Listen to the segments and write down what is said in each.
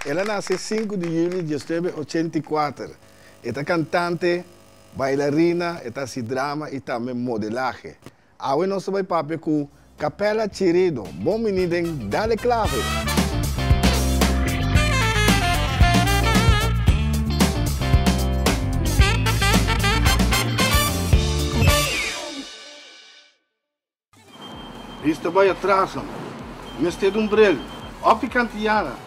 El a nase sinku di yüli 1984. E ta kantante, bailarina, e ta hasi drama i tambe modelahe. Awe nos ta bai papia ku Capella Chirino. Bon bini den Dale Clave! Bista bai atras nan. Mester di un bril. Optica Antillana.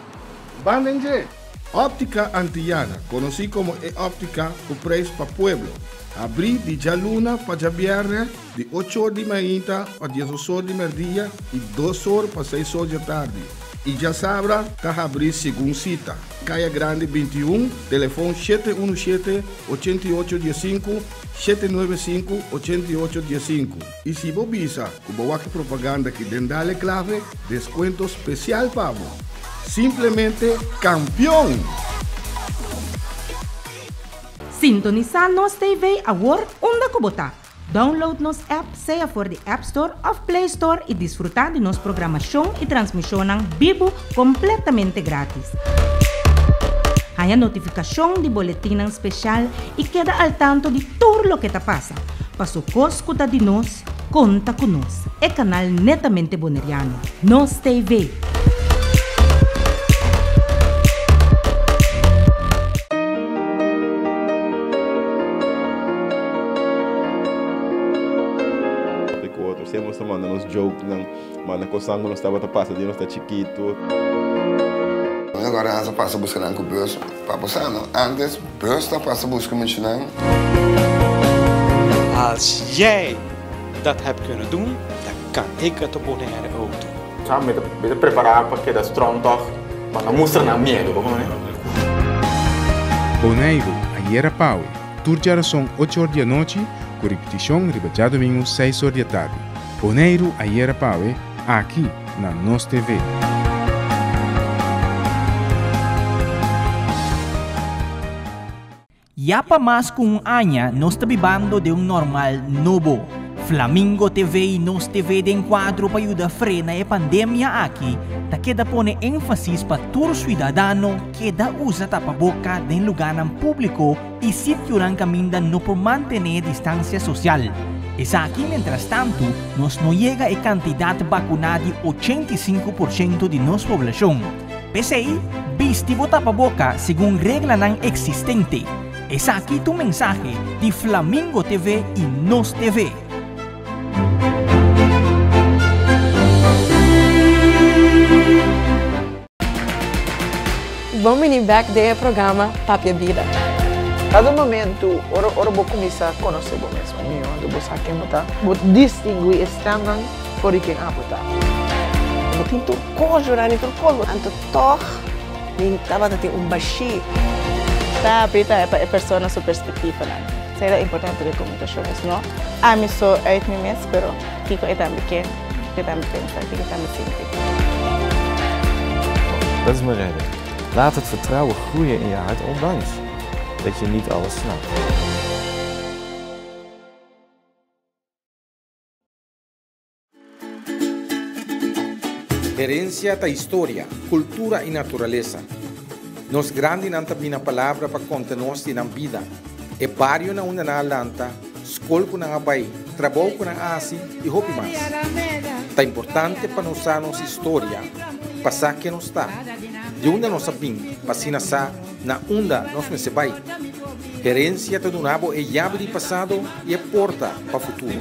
Ban den dje! Optica Antillana, conoci como e optica cu prijs pa pueblo. Habri di djaluna pa djabierne di ocho or di mainta pa diesdos or di merdia y dos or pa seis or djatardi. Y djasabra ta habri segun cita. Caya Grandi 21, telefon 717 88 15, 795 88 15. Y si bo bisa cu bo wak e propaganda aki den Dale Clave, descuento special pa bo. Simplemente campeon! Sintonisá Nos TV awor unda ku bo ta. Download nos app sea for di App Store òf Play Store i disfrutá di nos programashon i transmishonnan bibu kompletamente grátis. Haña notifikashon di boletinnan speshal i keda al tanto di tur loke ta pasa. Paso kos ku ta di nos, konta ku nos. E kanal netamente boneriano. Nos TV. Ku otro siempre nos ta manda nos jokenan, manda kosnan ku nos tabata pasa di nos ta chikitu. Nos agora a pasa buska nan ku bus pa bo sa no antes bus ta pasa buska muchanan. Als jij dat hebt kunnen doen, dan kan ik het op Bonaire ook doen. Sa mi ta mi ta prepará pa keda strong tòg, pa no mustra nan miedu, bo kono? Boneiru, ayera pawe, tur djarason ocho or di anochi, ku ripitishon riba djadumingu seis or di atardi. Boneiru, ayera pawe, aki na Nos TV. Ya pa mas ku un aña nos ta bibando den un normal nobo. Flamingo TV i Nos TV den kuadro pa yuda frena e pandemia aki ta keda pone énfasis pa tur suidadano keda usa tapaboka den lugánan públiko i sitionan kaminda no por mantené distansia sosial. Esaki mientrastantu nos no yega e kantidat bakuná di 85 porshento di nos poblashon. P'esei, bisti bo tapaboka segun reglanan eksistente. Esaki ta un mensahe di Flamingo TV i Nos TV. Bon bini bek den e programa Papia Bida. Kada momento, ora ora bo kuminsá konosé bo mes mihó, anto bo sa ken bo ta, bo distinguí e stemnan for di ken abo ta. Bo tin tur kos, Jurany, tur kos. Anto tòg mi tabata tin un bashí. Ta habrí tambe pa e persona su perspektivanan. Esei ta importante den komunikashon, es no ami so uit mi mes, pero kiko e tambe ke, kiko e tambe pensa, kiko e tambe sinti. Dat is mijn redding. Laat het vertrouwen groeien in je hart ondanks dat je niet alles snapt. Herensia ta historia, kultura i naturalesa. Nos grandinan ta bina palabra pa konta nos di nan bida, e bario na unda nan a lanta, skol ku nan a bai, trabou ku nan a hasi i hopi mas. Ta importante pa nos sa nos historia, pa sa ken nos ta, di unda nos a bin, pa asina sa na unda nos mester bai. Herensia ta duna bo e yabi di pasado i e porta pa futuro.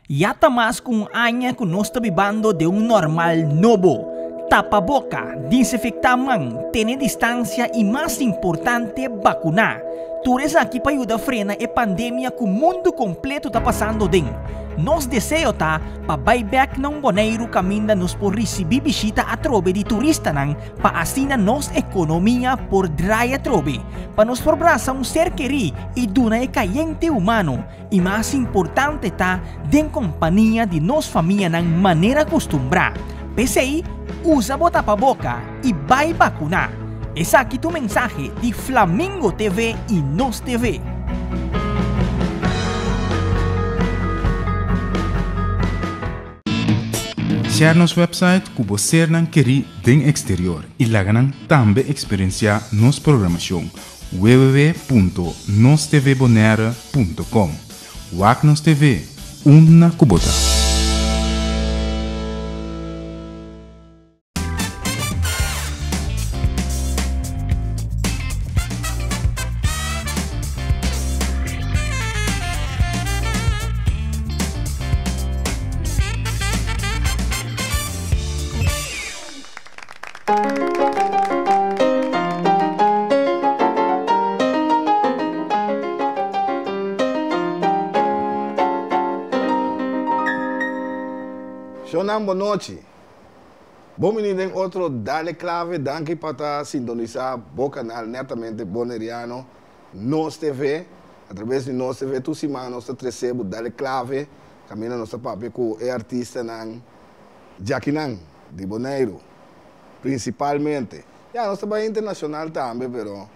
Ya ta mas ku un aña ku nos ta bibando den un normal nobo. Tapa boka, disinfektá man, tene distansia i mas importante bakuná. Tur esaki pa yuda frena e pandemia ku mundu kompleto ta pasando den. Nos deseo ta pa bai bèk na un Boneiru kaminda nos por risibí bishita atrobe di turistanan pa asina nos ekonomia por drai atrobe, pa nos por brasa un ser kerí i duna e kayente humano i mas importante ta den kompania di nos famianan manera kustumbrá. P'esei, usa bo tapaboka i bai bakuná. Esaki ta un mensahe di Flamingo TV i Nos TV. Share nos website ku bo sernan kerí den eksterior i laga nan tambe eksperensiá nos programashon www.nostvbonaire.com Wak nos TV, unda ku bo ta! Shownan bonochi. Bon bini den otro Dale Clave, danki pa ta sintonisa bo canal Netamente Boneriano, Nos TV. A traves di Nos TV tur siman nos ta trece bo Dale Clave, caminda nos ta papia cu e artistanan djakinan di Boneiru, principalmente. Ya, nos ta bay internacional tambe, pero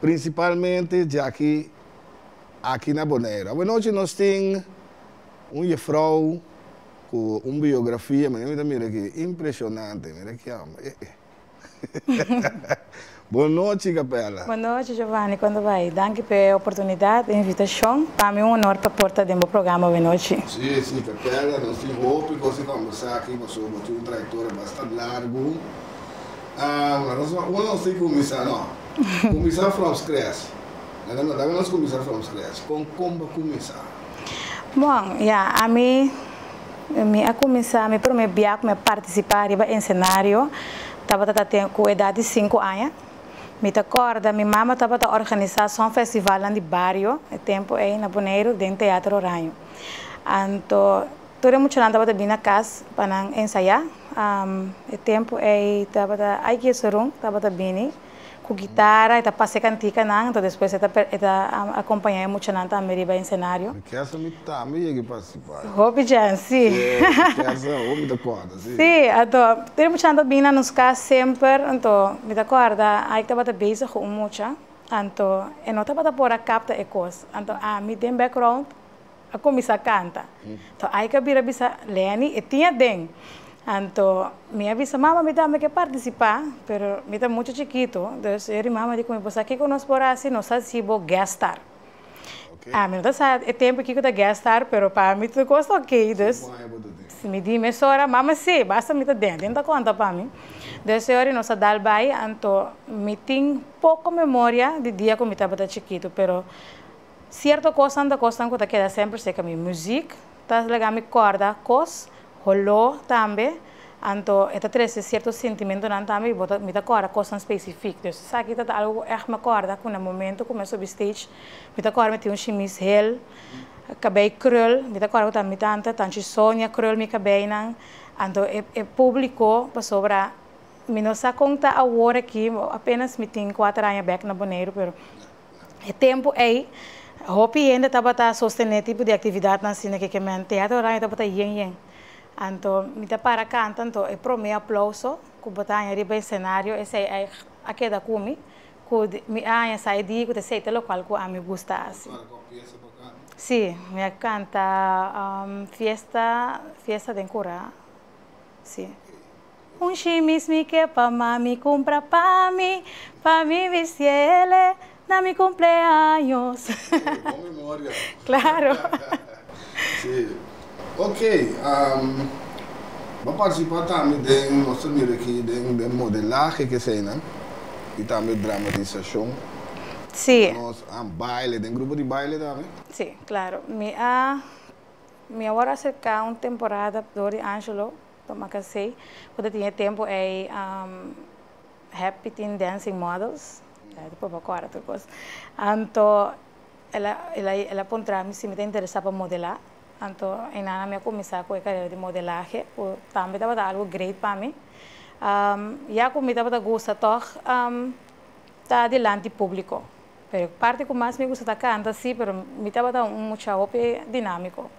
principalmente djaki aki na Boneiru. Awenochi nos tin un jefrouw. Ku un biografia, manera mi ta mira aki, impresionante. Mira ki amo. Eh eh. Bon nochi, Capella. Bon nochi, Giovanni. Kon ta bai? Danki pa e oportunidat, e invitashon. Pa mi un honor pa por ta den bo programa awe nochi. Si, si, Capella. Nos tin hopi kos di kombersá aki pasobra bo tin un trayektoria basta largu. Nos unda nos tin kuminsá? No, kuminsá from scratch. Laga nos kuminsá from scratch. Kon kon bo kuminsá? Bon, ya, ami, mi a kuminsá mi promé bia ku mi a partisipá riba ensenario tabata ta ten ku edat di sinku aña. Mi ta kòrda mi mama tabata organisá son festivalnan di bario e tempu ei na Boneiru den Teater Oraño. Anto tur e muchanan tabata bini na kas pa nan ensayá. E tempu ei tabata Aiki Jesurun tabata bini. Ku gitara e ta pasa e kantikanan, anto despues e ta e ta akompañá e muchanan tambe riba ensenario. Mi kersa mi tambe yega partisipá. Hopi jen, si. Si, mi kersa hopi ta kòrda, si. Si, anto tur e muchanan ta bini na nos kas semper, anto mi ta kòrda Ike tabata bezig ku un mucha, anto e no tabata por a kapta e kos, anto ami den background a kuminsá kanta. Anto Ike a bira bisa, Lenny, e tin aden. Anto mi a bisa, Mama, mi tambe ke partisipá, pero mi ta muchu chikitu. Dus e mama di ku mi, Bo sa kiko nos por hasi? Nos ta hasi bo guest star. Ami no ta sa e tempu kiko ta guest star, pero pa mi tur kos ta oké. Dus mi di mesora, Mama, sí, basta mi ta den, den ta konta pa mi. Dus e ora nos a dal bai, anto mi tin poko memoria di dia ku mi tabata chikitu, pero Sierto kosnan ta kosnan ku ta keda semper serka mi. Muzik ta laga mi kòrda kos, holó tambe, anto e ta trese sierto sintimentunan tambe i bo ta mi ta kòrda kosnan spesifik. Dus esaki ta ta algu ku ègt mi a kòrda ku na momento ku mi a subi stage mi ta kòrda mi tin un shimis hel, kabei krul, mi ta kòrda ku ta mi tanta, tanchi Sonia krul mi kabeinan, anto e e públiko pasobra mi no sa kon ta awor aki, apenas mi tin kuater aña bèk na Boneiru pero. E tempu ei, hopi hende tabata sostené tipo di aktividatnan asina ke kemen Teatro Oranje tabata yen yen. Anto mi ta para kanta, anto e promé aplouso ku bo ta haña riba esenario esei ei a keda ku mi, ku mi a haña sa e dia ku ta esei ta lokual ku ami gusta hasi. Sí, mi a kanta Fiesta, Fiesta den Kurá, sí. Un shimis mi ke pa mami kumpra pa mi, pa mi bistiele na mi kumpleaños. Bon memoria. Claro. Sí. Ok, bo a participa tambe den, nos ta mira aki, den den modelahe keseinan y tambe dramatisacion. Sí. Nos a baile, den grupo di baile tambe? Sí, claro. Mi a, mi a wòrdu aserká un temporada dor di Angelo. Toma kasei ku ta tin e tempu ei Happy Teen Dancing Models, e por kòrda tur kos. Anto el a el a puntra mi si mi ta interesá pa modelá. Anto einan mi a kuminsá ku e karera di modelahe ku tambe tabata algu great pa mi. Ya ku mi tabata gusta tòg ta dilanti públiko. Pero e parti ku mas mi gusta ta kanta sí, pero mi tabata un mucha hopi dinámiko.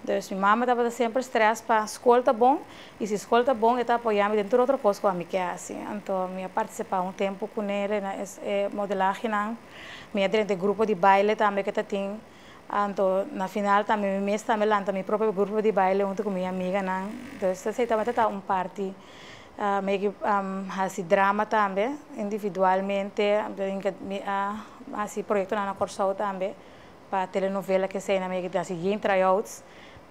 Dus mi mama tabata semper stress pa skol ta bon y si skol ta bon e ta apoya mi den tur otro kos ku ami ke hasi. Anto mi a partisipa un tempu ku nele na e modelahenan. Mi a drenta e grupo di baile tambe ke ta tin. Anto na final tambe mi mes tambe lanta mi propio grupo di baile hunto ku mi amiganan. Dus esei tabata ta un parti. Mi a hasi drama tambe individualmente. Mi a hasi proyectonan na Kòrsou tambe pa telenovela keseinan mi a hasi yen tryouts.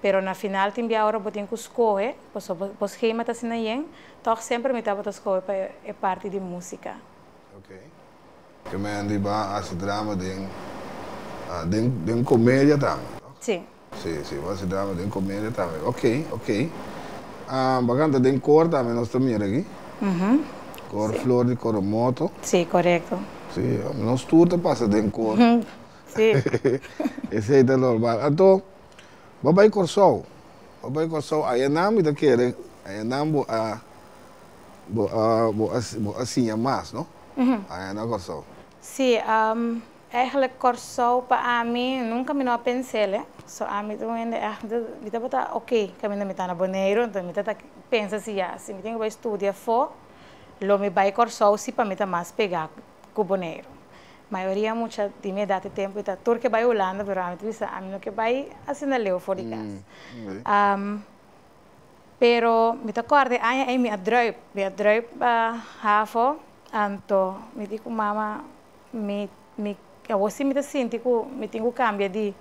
Pero na final tin bia ora bo tin ku skohe pasobra bo schema ta asina yen, tòg semper mi tabata skohe pa e parti di músika. Ke men di ba hasi drama den den den komedia tambe, no? Si. Si, si, bo hasi drama den komedia tambe. Ok, ok. Bo kanta den kor tambe nos ta mira aki. Kor Flor di Coromoto. Si, korekto. Si, nos tur ta pasa den kor. Si. Esei ta normal. Anto, bo bai Kòrsou. Bo bai Kòrsou, ayanan mi ta kere, ayanan bo a Bo a bo a bo a siña mas, no? Aya na Kòrsou. Sí, eigenlijk Kòrsou pa ami nunka mi no a pens'el, eh. So ami ta un hende ègt mi tabata oké kaminda mi ta na Boneiru, anto mi ta ta pensa si ya, si mi tin ku bai studia afó, lo mi bai Kòrsou si pa mi ta mas pegá ku Boneiru. Mayoria mucha di mi edat e tempu ta tur ke bai Hulanda, pero ami ta bisa ami no ke bai asina leu for di kas. Pero mi ta kòrda e aña ei mi a drùip, mi a drùip hafo, anto mi di ku mama mi mi awor si mi ta sinti ku mi tin ku kambia di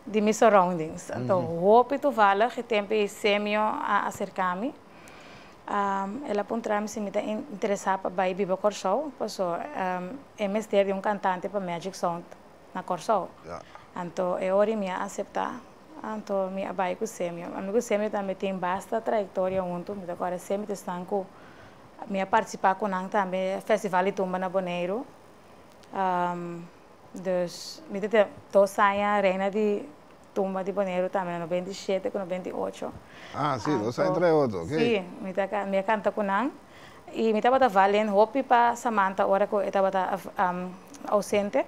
di mi surroundings. Anto hopi toevallig e tempu ei Semio a aserká mi, el a puntra mi si mi ta interesá pa bai biba Kòrsou, paso e mester di un kantante pa Magic Sound na Kòrsou. Anto e ora ei mi a aseptá. Anto mi a bai ku Semio. Ami ku Semio tambe tin basta trayektoria huntu. Mi ta kòrda Semio ta esnan ku mi a partisipá ku nan tambe Festival di Tumba na Boneiru. Dus mi ta tin dos aña reina di tumba di Boneiru tambe na 97 ku 98. Ah, si, dos aña trae otro, ok. Si, mi ta mi a kanta ku nan. I mi tabata valen hopi pa Samantha ora ku e tabata ausente.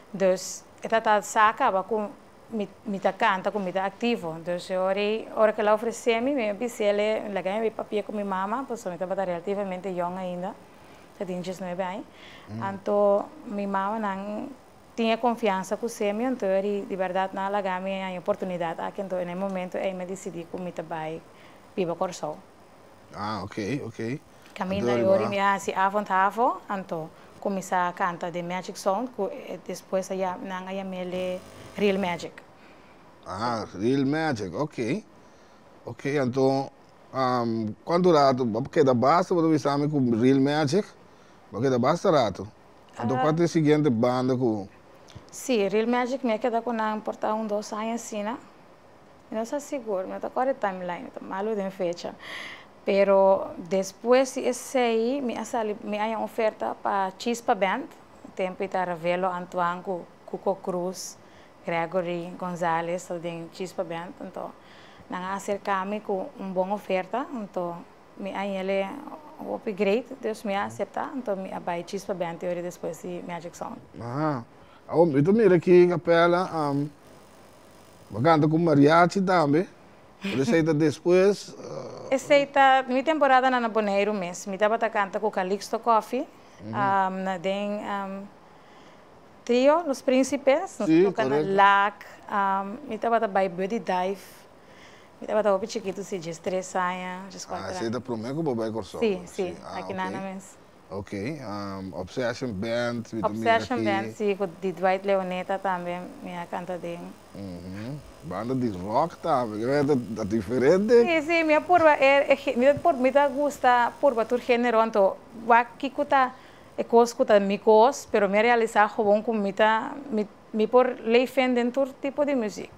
Dus e tabata sa kaba ku Mi mi ta canta cu mi ta activo. Dus e ora ei, ora cu el a ofrece mi, mi a bis'el, laga mi bay papia cu mi mama, pasobra mi tabata relativamente yong ainda, ta tin diesnuebe aña. Anto mi mamanan tin e confiansa cu Semio, anto e ora ei di berdad nan a laga mi haña e oportunidad aki, anto na e momento ei mi a dicidi cu mi ta bay biba Corsou. Ah, ok, ok. Caminda e ora mi a haci avond havo, anto cuminsa canta den Magic Sound cu despues a nan a yam'el Real Magic. Ah, Real Magic, ok. Ok, anto cuanto rato bo a keda basta bo ta bisa mi cu Real Magic bo a keda basta rato. Anto cua ta e siguiente banda cu. Si, Real Magic mi a keda cu nan por ta un dos aña asina. Mi no sa sigur, mi no ta kòrda e timeline, mi ta malu den fecha. Pero despues di esei mi a sali, mi a haña un oferta pa Chispa Band, e tempu ei ta Ravelo Antoine ku Cuco Cruz, Gregory Gonzales ta den Chispa Band, anto nan a aserká mi ku un bon oferta, anto mi a hañ'el hopi great, dus mi a aseptá, anto mi a bai Chispa Band e ora despues di Magic Sound. Aha, awor mi ta mira aki Capella, Bo canta cu mariachi tambe, pero esey ta despues? Esey ta mi temporada na Boneiru mes. Mi tabata canta cu Calixto Coffie, na den trio Los Principes. Nos a toca na Lac, mi tabata bay Buddy Dive. Mi tabata hopi chikitu si, diestres aña, dieskuater aña. Ah, esey ta prome cu bo bay Corsou? Si, si, aki nan mes. Ok, Obsession Band, mi ta mira Obsession aki. Band, si, cu di Dwight Leoneta tambe mi a canta den. Banda di rock tambe, ke mester ta diferente. Si, si, mi a purba e, e, mi ta pur, mi ta gusta purba tur genero, anto wak kico ta e cos cu ta mi cos, pero mi a realisa gewoon cu mi ta, mi, mi por leef den tur tipo di muziek.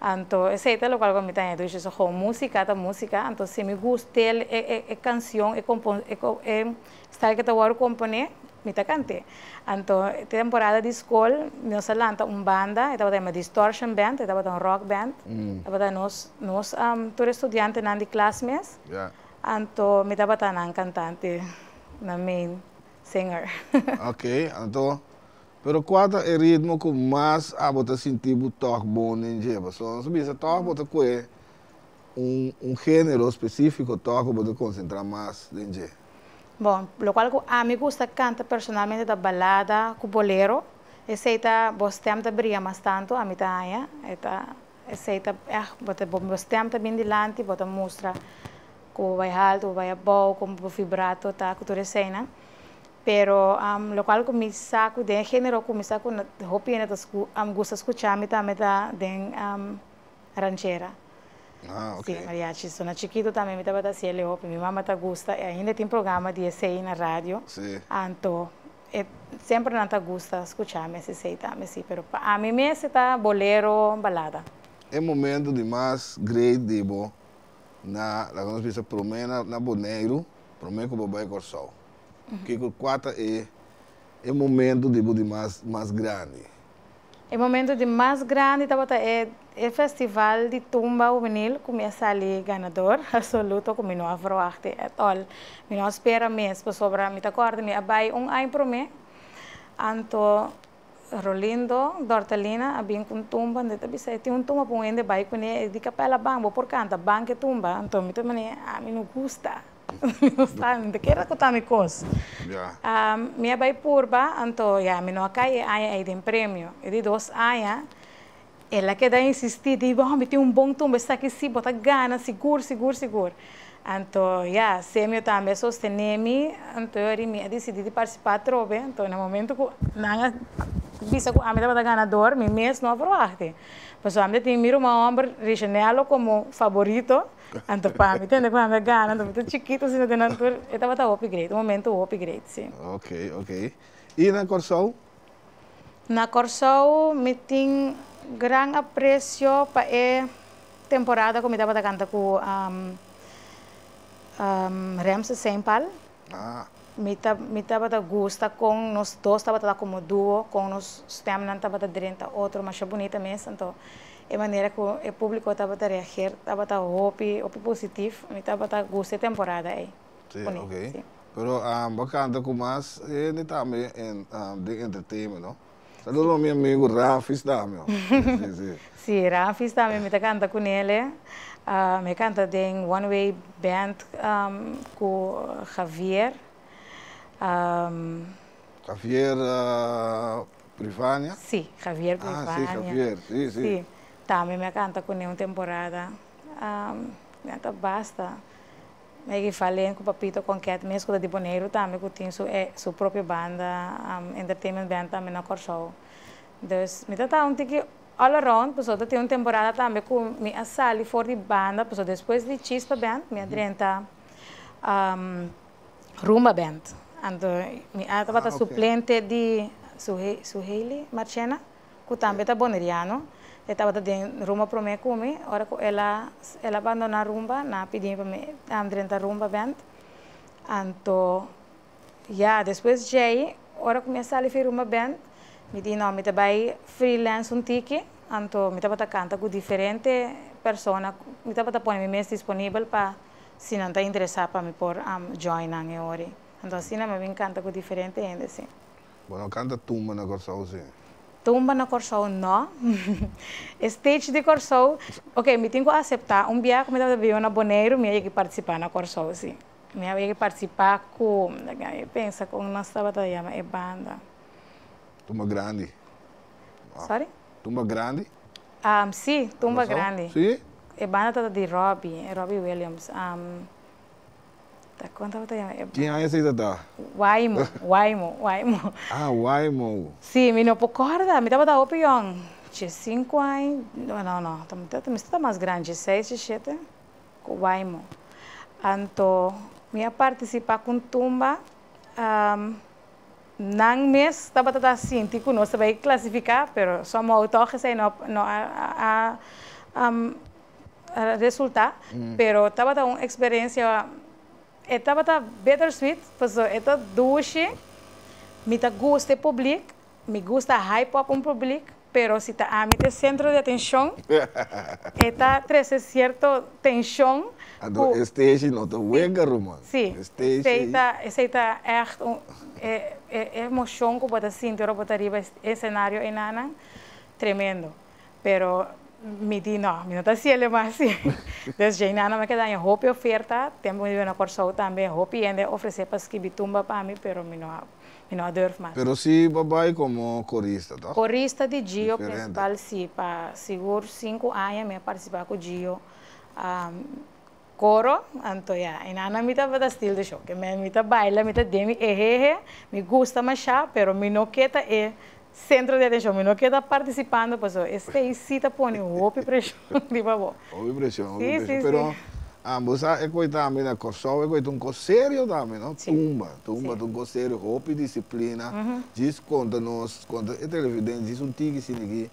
Anto esei ta lokual ku mi ta haña dushi. So gewoon músika ta músika. Anto si mi gusta e e kanshon, e kompo e e style ku ta wòrdu komponé, mi ta kant'é. Anto e temporada di skol nos a lanta un banda, e tabata yama Distortion Band, e tabata un rock band. Tabata nos nos tur e studiantenan di klas mes. Anto mi tabata nan kantante, nan main singer. Oké, anto Pero kua ta e ritmo ku mas abo ta sinti bo tòg bon den dje? Pasobra nos a bisa tòg bo ta kohe un un género spesífiko tòg ku bo ta konsentrá mas den dje. Bon, lokual ku ami gusta kanta personalmente ta balada ku bolero. Esei ta bo stem ta bria mas tantu, ami ta haña. E ta esei ta ègt bo ta bo stem ta bin dilanti, bo ta mustra ku bo bai haltu, bo bai abou, kon bo vibrato ta ku tur eseinan. Pero lokual ku mi sa ku den e género ku mi sa ku hopi hende ta gusta skucha mi tambe ta den ranchera. Ah, ok. Sí, mariachi. So na chikitu tambe mi tabata hasi el hopi. Mi mama ta gusta i ainda tin programa di esei na radio. Sí. Anto e semper nan ta gusta skucha mi hasi esei tambe, sí. Pero pa ami mes e ta bolero, balada. E momento di mas great di bo na, laga nos bisa prome na na Boneiru, prome ku bo bai Kòrsou. Kiko, kua ta e e momento di bo di mas mas grandi? E momento di mas grandi tabata e e festival di tumba hubenil ku mi a sali ganador absoluto ku mi no a verwachti at all. Mi no a spera mes pasobra mi ta kòrda mi a bai un aña promé anto Rolindo Dortalina a bin ku un tumba anto e ta bisa e tin un tumba pa un hende bai kuné e di kapèla ban bo por kanta ban ku e tumba anto mi ta manera ami no gusta. Mi no sa, mi ta kere ku ta mi kos. Mi a bai purba, anto ya mi no a kai e aña ei den premio. E di dos aña, el a keda insistí, di bo, mi tin un bon tumba, esaki sí, bo ta gana sigur, sigur, sigur. Anto ya, Semio tambe a sostené mi, anto yori mi a disidí di partisipá atrobe. Anto na momento ku nan a bisa ku ami tabata ganador, mi mes no a verwachti. Pasobra ami ta tin mi ruman hòmber Richenello komo faborito. Anto pa mi tende ku ami a gana, anto mi ta chikitu asina den nan tur, e tabata hopi great, un momento hopi great, si. Ok, ok. I na Kòrsou? Na Kòrsou mi tin gran apresio pa e temporada ku mi tabata kanta ku Remse Seinpal. Ah. Mi ta mi tabata gusta kon nos dos tabata ta komo duo, kon nos stemnan tabata drenta otro masha bunita mes, anto e manera ku e públiko tabata reageer tabata hopi hopi positif, mi tabata gusta e temporada ei. Sí, ok. Pero bo kanta ku mas hende tambe en den entertainment, no? Saludo a mi amigo Rafis tambe. Sí, sí. Sí, Rafis tambe mi ta kanta ku nele. Mi a kanta den One Way Band ku Javier. Javier Privania? Sí, Javier Privania. Ah, sí, Javier, sí, sí. Sí, tambe mi a kanta kuné un temporada. Ya ta basta. Mi a falen ku Papito Konket mes ku ta di Boneiru tambe ku tin su su propio banda, entertainment band tambe na Kòrsou. Dus mi ta ta un tiki all around pasobra ta tin un temporada tambe ku mi a sali for di banda pasobra despues di Chispa Band mi a drenta Rumba Band. Anto mi a tabata suplente di Suheily Marchena. Ku tambe ta boneriano. E tabata den rumba promé ku mi. Ora ku el a el a bandoná rumba, nan a pidi mi pa mi drenta rumba bènt. Anto, ya, despues djei, ora ku mi a sali fi rumba bènt, mi di no, mi ta bai freelance un tiki. Anto mi tabata kanta ku diferente persona. Mi tabata pone mi mes disponibel pa si nan ta interesá pa mi por join nan e ora ei. Anto asina mi a bin kanta ku diferente hende, sí. Bo no kanta tumba na Kòrsou si? Tumba na Kòrsou no. E stage di Kòrsou, ok, mi tin ku aseptá un bia ku mi tabata biba na Boneiru mi a yega partisipá na Kòrsou si. Mi a yega partisipá ku, mi pensa kon nos tabata yama e banda. Tumba Grandi. Sorry? Tumba Grandi? Si, Tumba Grandi. Si? E banda tabata di Robbie, Robbie Williams. Ta kon tabata yama e. Kin aña esei ta ta? Waimo, Waimo, Waimo. Ah, Waimo. Sí, mi no por kòrda, mi tabata hopi yòn, diesinku aña, no, no, no, mi tabata mas grandi, dieseis, dieshete, ku Waimo. Anto mi a partisipá ku un tumba, nan mes tabata ta sinti ku nos ta bai klasifiká, pero somehow tòg esei no no a resulta, pero tabata un experiencia, e tabata bittersweet, pasobra e ta dushi, mi ta gusta e publiek, mi gusta hype up un publiek, pero si ta ami ta e centro di atencion, e ta trece cierto tension Anto cu. e stage no ta wega ruman. Si, esey ta, esey ta echt un, e emocion cu bo ta sinti ora bo ta riba e escenario enanan, tremendo. Pero. Mi di no, mi no ta hasiel mas. Dus djei-nan mi a keda haña hopi oferta, tempu mi biba na Kòrsou tambe hopi hende a ofresé pa skibi tumba pa mi, pero mi no a mi no a durf mas. Pero si bo bai komo korista, tòg? Korista di Gio Principal si, pa sigur sinku aña mi a partisipá ku Gio Koro, anto ya, einan mi tabata stil di show, ke men mi ta baila, mi ta den mi ehehe, mi gusta mashá, pero mi no ke ta e sentro di atenshon, mi no ke ta partisipando pasobra esei si ta pone hopi preshon riba bo. Hopi preshon, hopi preshon, pero bo sa e koi tambe na Kòrsou e koi ta un kos serio tambe no, tumba, tumba ta un kos serio, hopi disiplina, djis konta nos, konta e televidente djis un tiki asina aki,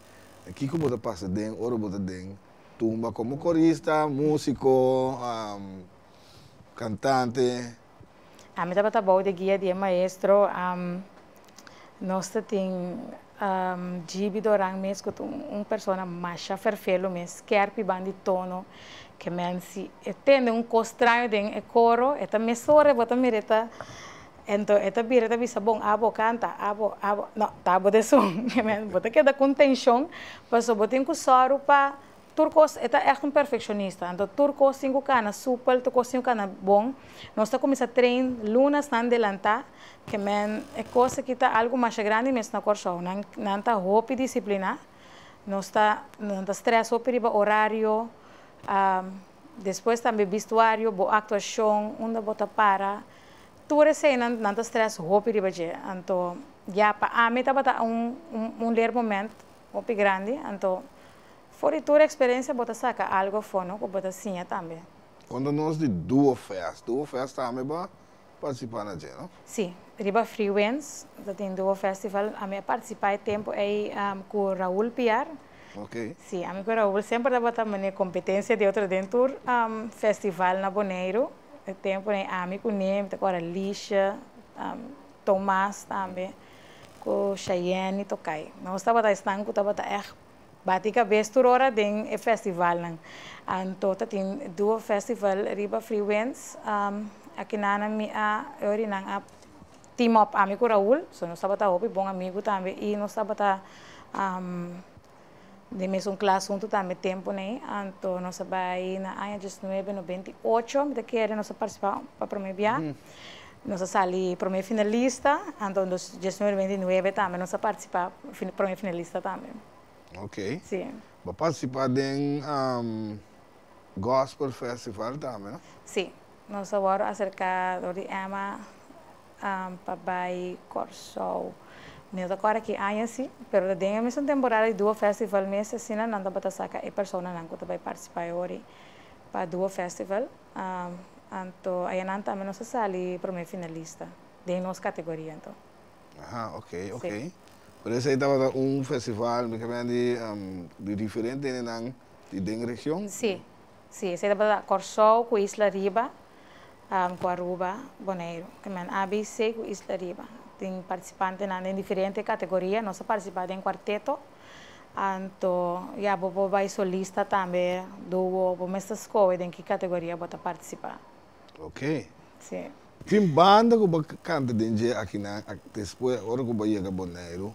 kiko bo ta pasa den ora bo ta den Tumba komo korista, músiko, kantante. Ami tabata bou di guia di e maestro. Nos ta tin Gibi Doran mes ku ta un persona masha ferfelu mes, skèrpi ban di tono, ke men si e tende un kos straño den e koro e ta mesora bo ta mira e ta ento e ta bira e ta bisa bon abo kanta, abo, abo, no, ta abo ta esun, bo ta keda ku un tenshon pasobra bo tin ku sòru pa tur kos, e ta ègt un perfekshonista, anto tur kos tin ku kana supel, tur kos tin ku kana bon, nos ta kuminsá train lunasnan delantá, ke men e kos aki ta algu masha grandi mes na Kòrsou, nan nan ta hopi disipliná, nos ta nan ta strès hopi riba orario, despues tambe bistuario, bo aktuashon, unda bo ta para. Tur eseinan nan ta stress hopi riba dje, anto ya pa ami tabata un un leermoment hopi grandi, anto for di tur experiencia bo ta saca algo afo no cu bo ta siña tambe. Conta nos di Duo Fest, Duo Fest tambe bo a participa na dje no? Si, riba Freewinds ta tin Duo Festival, ami a participa e tempo ey cu Raul Piar, Ok. Si, ami cu Raul semper tabata mane competencia di otro den tur festival na Boneiru. E tempu ei ami ku ne, mi ta kòrda Lisha, Tomas tambe, ku Chayenne Tokay. Nos tabata esnan ku tabata ègt bati kabes tur ora den e festivalnan. Anto ta tin duo festival riba Freewinds, akinana mi a ori nan a team up ami ku Raul, so nos tabata hopi bon amigu tambe i nos tabata Den mesun klas huntu tambe tempu nei, anto nos a bai na aña diesnuebe nobenta i ocho, mi ta kere nos a partisipá pa promé bia. Nos a sali promé finalista, anto dos diesnuebe nobenta i nuebe tambe nos a partisipá promé finalista tambe. Ok. Sí. Bo a partisipá den Gospel Festival tambe, no? Sí. Nos a wòrdu aserká dor di Emma pa bai Kòrsou. Mi no ta kòrda ki aña si, pero ta den e mesun temporada di Duo Festival mes asina nan tabata saka e personanan ku ta bai partisipá e ora pa Duo Festival. Anto ayanan tambe nos a sali promé finalista den nos kategoria anto. Aha, ok, ok. Pero esei tabata un festival mi ke di di diferente hendenan di den region? Si, si, esei tabata Kòrsou ku Isla Riba. Ku Aruba, Boneiru. Ke men ABC ku Isla Riba. Tin partisipantenan den diferente kategoria. Nos a partisipá den kuarteto. Anto ya bo por bai solista tambe, duo, bo mes ta skohe den ki kategoria bo ta partisipá. Ok. Si. Tin banda ku bo kanta den dje akinan despues ora ku bo yega Boneiru?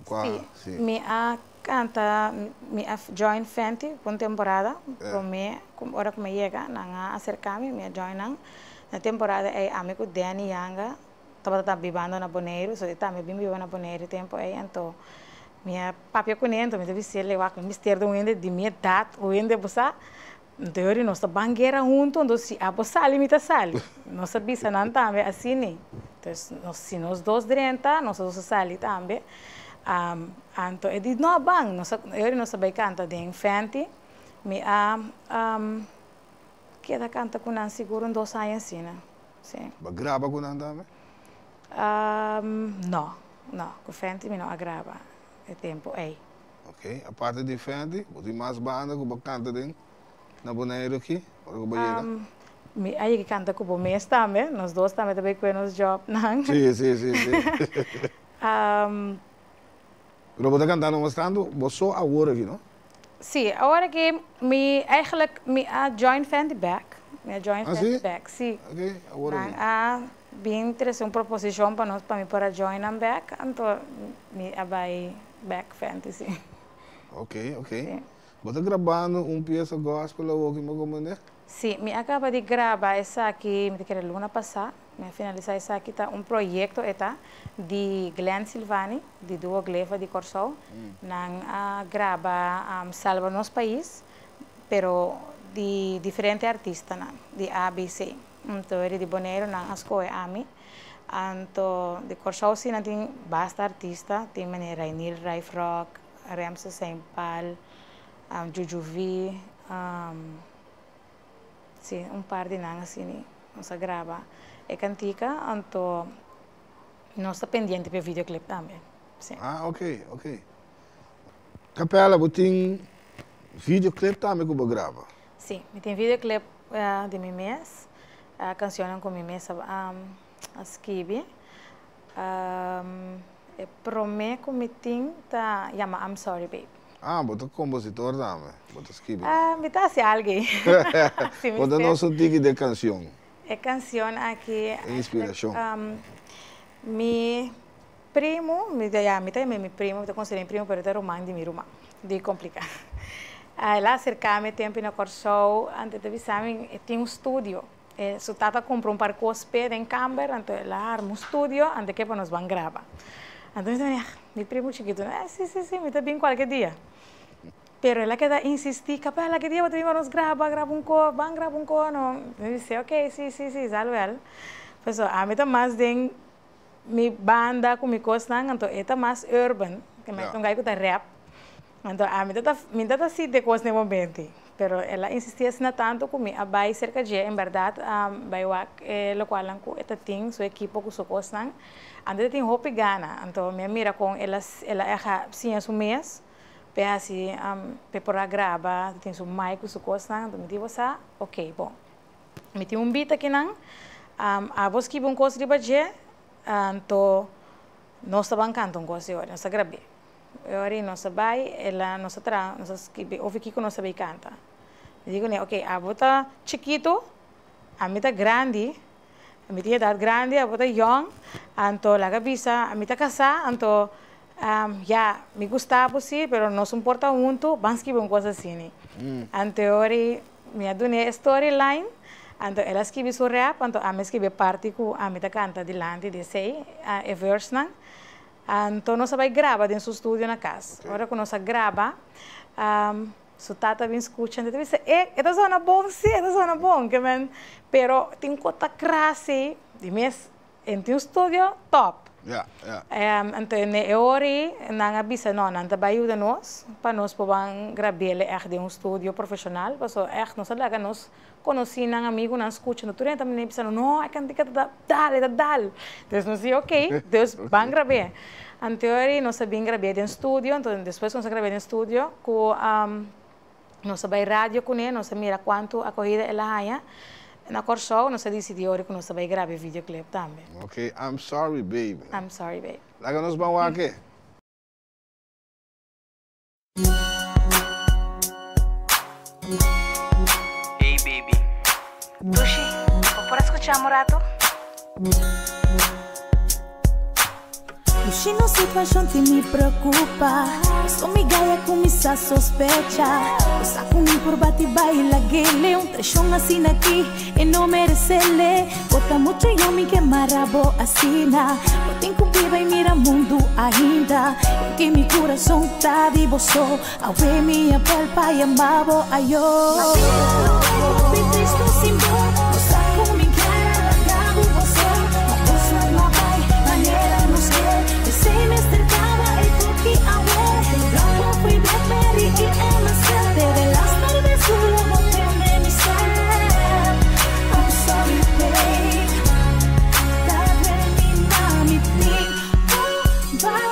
Kua? Si. Mi a kanta, mi a join Fenty pa un temporada, prome ora ku mi a yega nan a aserka mi, mi a join nan. Na temporada ei ami ku Danny Yanga tabata ta bibando na Boneiru, so e tambe a bin biba na Boneiru e tempu ei, anto mi a papia kuné, anto mi ta bis'é, wak mi mester di un hende di mi edat, un hende bo sa, Anto yori nos ta ban guera hunto, anto si abo sali mi ta sali. Nos a bisa nan tambe asini. Entonces nos si nos dos drenta, nos dos a sali tambe. Anto e di no ban, nos a yori nos a bai canta den Fenty. Mi a keda canta cu nan sigur un dos aña asina, si. Bo a graba cu nan tambe? No, no, cu Fenty mi no a graba e tempo ey. Ok, aparte di Fenty, bo tin mas banda ku bo kanta den na Boneiru aki, ora ku bo yega? Mi a yega kanta ku bo mes tambe, nos dos tambe ta bai kue nos jobnan. Si, si, si, si. Pero bo ta kantando mas tantu bo so awor aki, no? Si, awor aki mi eigenlijk mi a join Fenty bek, mi a join Fenty bek, si. Ok, awor aki. Nan a bin trese un proposishon pa nos pa mi por a join nan bek, anto mi a bai. Back fantasy. Ok, ok. Bo ta grabando un piesa gospel awo ki mi a comprende? Si, mi a caba di graba esaki, mi ta kere luna pasa, mi a finalisa esaki, ta un proyecto e ta di Glenn Silvani, di Duo Gleva di Corsou, nan a graba Salba Nos Pais, pero di diferente artistanan, di A, B, C. Anto eri di Boneiru nan a scohe ami, anto di Corsou si nan tin basta artista, tin manera Rainier Rijfrock, Remse Saint Paul, Juju V, si un par di nan asina nos a graba e cantica, anto nos ta pendiente pa e videoclip tambe, si. Ah, ok, ok. Capella, bo tin videoclip tambe cu bo graba? Si, mi tin videoclip di mi mes, cancionnan cu mi mes a skibi. E prome cu mi tin ta yama I'm Sorry Babe. Ah, bo ta compositor tambe, bo ta skibi. Mi ta haci algi. Bo ta nos un tiki di e cancion. E cancion aki. E inspiracion. Mi primo, mi ta ya, mi ta yama mi primo, mi ta considera mi primo, pero e ta ruman di mi ruman, di complica. El a acerca mi tempo na Corsou, anto e ta bisa mi e tin un studio. E su tata a cumpra un par cos p'e den camber, anto el a arma un studio, anto ke pa nos ban graba. Anto mi ta mira, mi primo chikito, eh, si, si, si, mi ta bin cualke dia. Pero el a keda insisti, Capella, ki dia bo ta bin pa nos graba, graba un ko, ban graba un ko, no. Mi bisa, ok, si, si, si, zal wel. Pasobra ami ta mas den mi banda ku mi kosnan, anto e ta mas urban, ke mi ta un gai ku ta rap. Anto ami ta ta, mi ta ta sinti e kos na e momento, pero el a insisti asina tantu ku mi a bai serka dje, en bèrdat bai wak e lokualnan ku e ta tin, su ekipo ku su kosnan. Anto e ta tin hopi gana, anto mi a mira kon el a el a eha siña su mes p'e hasi p'e por a graba, ta tin su mic ku su kosnan, anto mi di bo sa, ok bon. Mi tin un beat akinan, abo skibi un kos riba dje, anto nos ta ban kanta un kos e ora, nos ta grab'é. E ora ei nos a bai, el a, nos a traha, nos a skibi ofi kiko nos ta bai kanta. Mi di kuné, ok, abo ta chikitu, ami ta grandi, mi tin edat grandi, abo ta yòn, anto laga bisa, ami ta kasá, anto ya, mi gusta bo si, pero nos un por ta huntu, ban skibi un kos asini. Anto e ora ei Mi a dun'é e storyline, anto el a skibi su rap, anto ami a skibi e parti ku ami ta kanta dilanti di esei, e versenan. Anto nos a bai graba den su studio na kas. Ora ku nos a graba, su tata a bin skucha, anto e ta bisa, E, e ta sona bon si, e ta sona bon. Ke men, pero tin ku ta krasi di mes En tin un studio top. Ja, ja. Anto ne e ora ei nan a bisa no, nan ta bai yuda nos pa nos por ban grab'el ègt den un studio profeshonal, pasobra ègt nos a laga nos konosínan, amigunan skucha, no tur hende ta mira bisa no, e kantika ta dal, e ta dal. Dus nos di ok, dus ban grab'é. Anto e ora ei nos a bin grab'é den studio, anto despues ku nos a grab'é den studio ku Nos a bai radio kuné, nos a mira kuantu akohida el a haña. Na Kòrsou nos a disidí ora ku nos ta bai graba e videoclip tambe. Ok, I'm sorry babe. I'm sorry babe. Laga nos ban wak e. Hey baby. Dushi, bo por a skuchá un rato? Lushino situacion tin mi preocupa. Paso mi gaya cuminsa sospecha. Bo sa cu mi por bati baila gele. Un traicion asina aki e no merecele. Bo ta mucho yong mi ke mara bo asina. Bo tin cu biba y mira mundu ainda. Y aunke mi curason ta di bo so. Awe mi a bel pa yama bo ayo. Hopi tristu sin bo. Bo sa ku mi kier a laga bo bo so. Ma kosnan no a bai manera nos ke. P'esei mester kaba e koki awe. Blanco fui Blackberry i MSN. Te de las tarde su lo bo tende mi stèm. I'm sorry babe. Ta duel mi mami tin ku bai.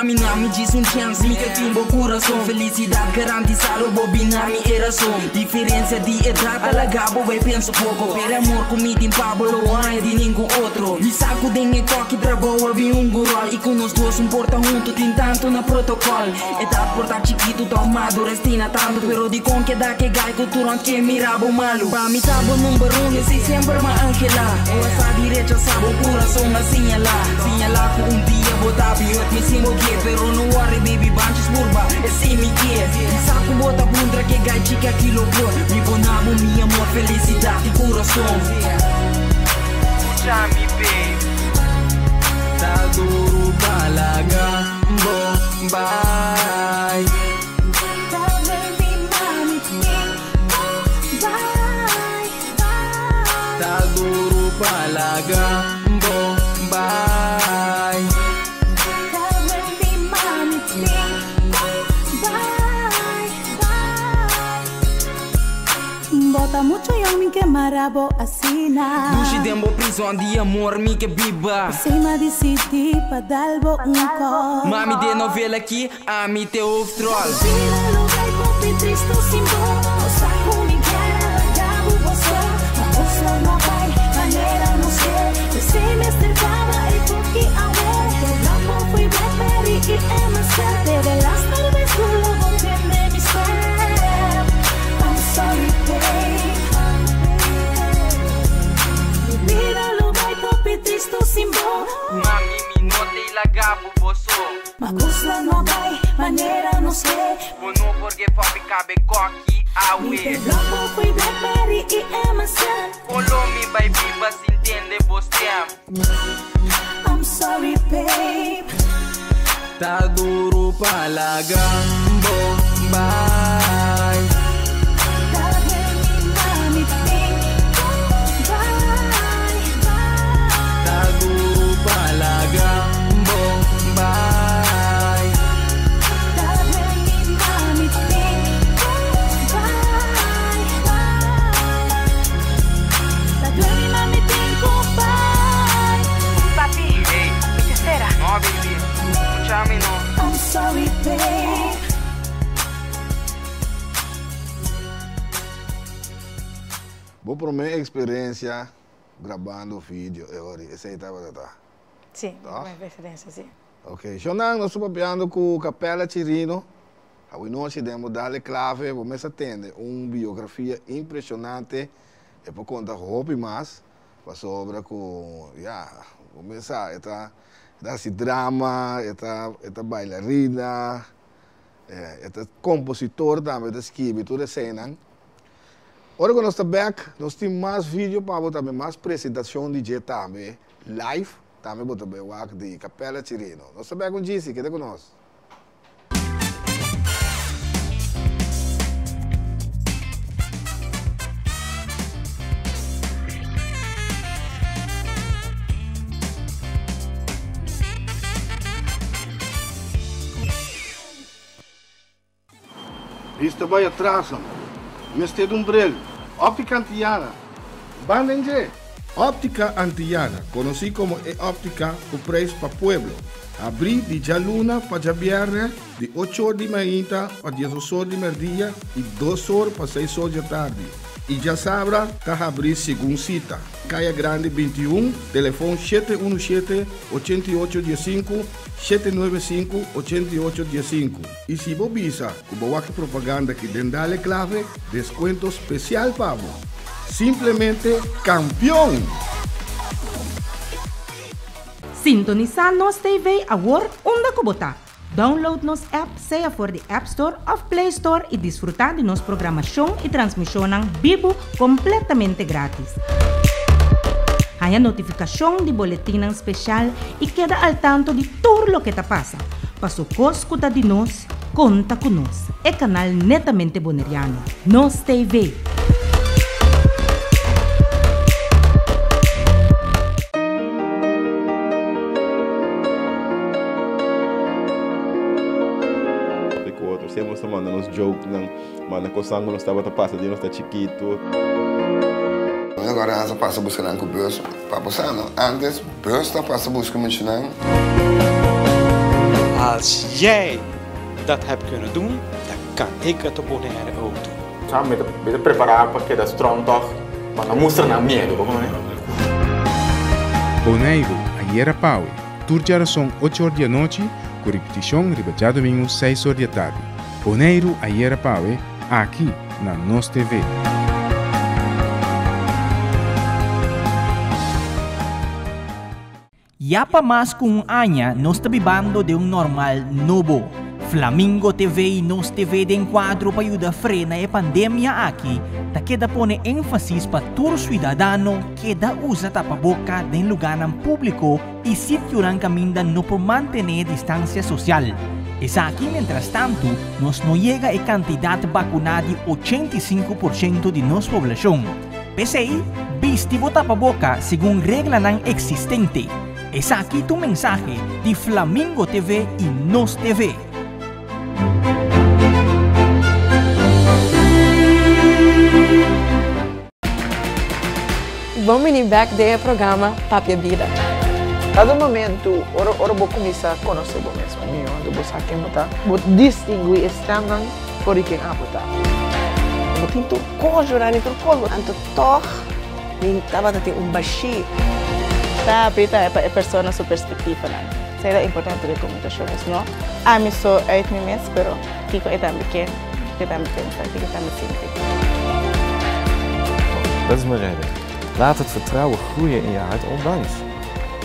Examiná mi djis un chèns Mi ke tin bo kurason Felisidat garantisá lo bo bina mi e rason Diferensia di edat a laga bo bai pensa poko Pero e amor ku mi tin pa bo lo bo haña di ningun otro Mi sa ku den e kòki trabou a bin un guròl I ku nos dos un por ta huntu tin tantu na protokòl Edat por ta chikitu tòg madures tina tantu Pero dikon keda ke gai ku tur rònt ke mira bo malu Pa mi ta bo number uno esei semper m'a anhelá Bo a sa di rechasá bo kurason a siñalá Siñalá ku un dia bo ta biot mi sin bo ke Pero no worry baby banchis purba esei mi ke Mi sa ku bo ta puntra ke gai chika ki lo por Mi bo na bo mi amor felisidat di kurason Skucha mi babe Ta duru pa laga bo bai. Ta duru pa laga bo bai. Bo ta mucho yong mi ke mara bo asina. Dushi den bo prison di amor mi ke biba. P'esei m'a disidí pa dal bo un kòl. Mami den novela ki ami t'e hoofdrol. Bida lo bai hopi tristu sin bo. Bo sa ku mi kier laga bo bo so. Ma nos lo no bai manera nos ke. P'esei mester kaba e koki awe. Te blòk fo'i Blackberry i MSN. Te de laster bes ku lo bo tende mi stèm. I'm sorry babe. Mi bida lo bai hopi tristu sin bo. Mami mi no t'ei laga bo bo so. Ma kos lo no bai manera nos ke. Bo no por ge fobi kabe koki awe. Mi te blòk bo fo'i Blackberry i MSN. Kolo mi bai biba sin tende bo stem. I'm sorry babe. Ta duru pa laga bo bai. Ta duel mi mami tin ku bai. Ta duru pa laga bo bai. Ta duel mi mami tin ku bai. Ta duel mi mami tin ku bai. Papi, Hey. mi ta spera. No baby, skucha mi no. I'm sorry babe. Bo promé eksperensia grabando video e ora esei tabata ta? Sí, mi promé eksperensia, sí. Ok, shownan nos ta papiando ku Capella Chirino, awe nochi den bo Dale Clave bo mes a tende un biografia impresionante, e por konta hopi mas pasobra ku ya bo mes sa e ta hasi drama, e ta e ta bailarina, e ta kompositor tambe e ta skibi tur eseinan. Ora ku nos ta bek, nos tin mas video pa bo tambe, mas presentashon di dje tambe live, tambe bo ta bai wak di Capella Chirino. Nos ta bek un djisi, keda ku nos. Bista bai atras nan. Mester di un bril. Optica Antillana. Banda en dje. Optica Antillana, conoci como e optica cu prijs pa pueblo. Habri di djaluna pa djabierne di ocho or di mainta pa diesdos or di merdia y dos or pa seis or djatardi. Y djasabra ta habri segun cita. Caya Grandi 21, telefon 717 88 15, 795 88 15. Y si bo bisa cu bo wak e propaganda aki den Dale Clave, descuento special pa bo. Simplemente campeon! Sintonisá Nos TV awor unda ku bo ta. Download nos app sea for di App Store òf Play Store i disfrutá di nos programashon i transmishonnan bibu kompletamente grátis. Haña notifikashon di boletinnan speshal i keda al tanto di tur loke ta pasa. Paso kos ku ta di nos, konta ku nos. E kanal netamente boneriano. Nos TV. Ku otro siempre nos ta manda nos jokenan, manda kosnan ku nos tabata pasa di nos ta chikitu. Agora nan sa pasa buska nan ku bus pa bo sa no antes bus ta pasa buska muchanan. Als jij dat hebt kunnen doen, dan kan ik het op Bonaire ook doen. Sa, mi ta, mi ta prepará pa keda strong tòg, pa no mustra nan miedu, bo kono? Boneiru, ayera pawe, tur djarason ocho or di anochi, ku ripitishon riba djadumingu seis or di atardi. Boneiru, ayera pawe, aki na Nos TV. Ya pa mas ku un aña nos ta bibando den un normal nobo. Flamingo TV i Nos TV den kuadro pa yuda frena e pandemia aki ta keda pone énfasis pa tur suidadano keda usa tapaboka den lugánan públiko i sitionan kaminda no por mantené e distansia sosial. Esaki mientrastantu nos no yega e kantidat bakuná di 85% di nos poblashon. P'esei, bisti bo tapaboka segun reglanan eksistente. Esaki ta un mensahe di Flamingo TV i Nos TV. Bon bini bek den e programa Papia Bida. Cada momento, ora ora bo cuminsa conoce bo mes mihor, anto bo sa ken bo ta, bo distingui e stemnan for di ken abo ta. Bo tin tur kos, Jurani, tur kos. Anto tòg mi tabata tin un bashí. Ta habrí tambe pa e persona su perspektivanan. Esei ta importante den komunikashon, es no ami so uit mi mes, pero kiko e tambe ke, kiko e tambe pensa, kiko e tambe sinti. Dat is mijn reden. Laat het vertrouwen groeien in je hart ondanks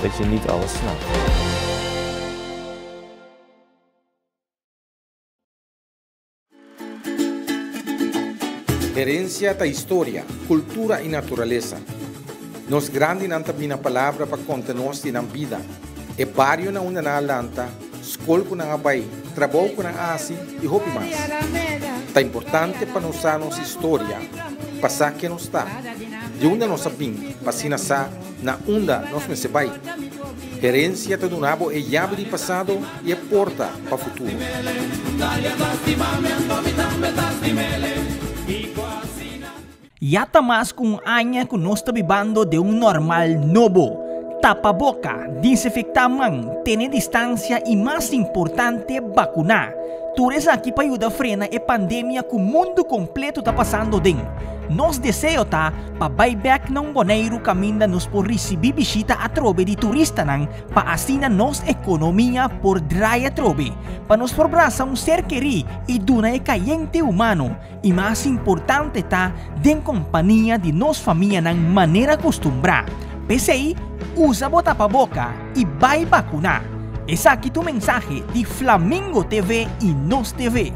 dat je niet alles snapt. Herencia ta historia, cultura y naturalesa. Nos grandinan ta bina palabra pa conta nos di nan bida, e bario na unda nan a lanta, scol cu nan a bay, trabou cu nan a haci y hopi mas. Ta importante pa nos sa nos historia, pa sa ken nos ta, di unda nos a bin, pa asina sa na unda nos mester bai. Herencia ta duna bo e yabi di pasado y e porta pa futuro. Ya ta mas ku un aña ku nos ta bibando den un normal nobo. Tapa boka, disinfektá man, tene distansia i mas importante bakuná. Tur esaki pa yuda frena e pandemia ku mundu kompleto ta pasando den. Nos deseo ta pa bai bèk na un Boneiru kaminda nos por risibí bishita atrobe di turistanan pa asina nos ekonomia por drai atrobe, pa nos por brasa un ser kerí i duna e kayente humano i mas importante ta den kompania di nos famianan manera kustumbrá. P'esei, usa bo tapaboka i bai bakuná. Esaki ta un mensahe di Flamingo TV i Nos TV.